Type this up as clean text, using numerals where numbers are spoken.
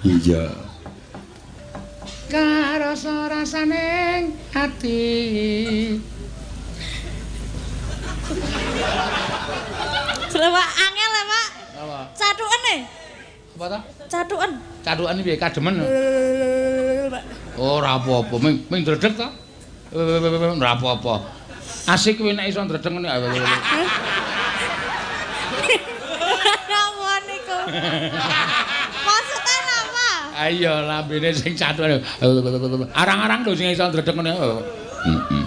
Iya. Karasa rasaning ati. Lha Pak, angel ya, Pak. Apa? Catuken e. Apa ta? Catuken. Catukan piye kademen? Ora apa-apa, ming dredeg ta? Ora apa-apa. Asik kuwi nek iso ndredeg ngene. Napa niku? Maksudnya napa? Ayo lambene sing catukan. Arang-arang lho sing iso ndredeg ngene. Heeh.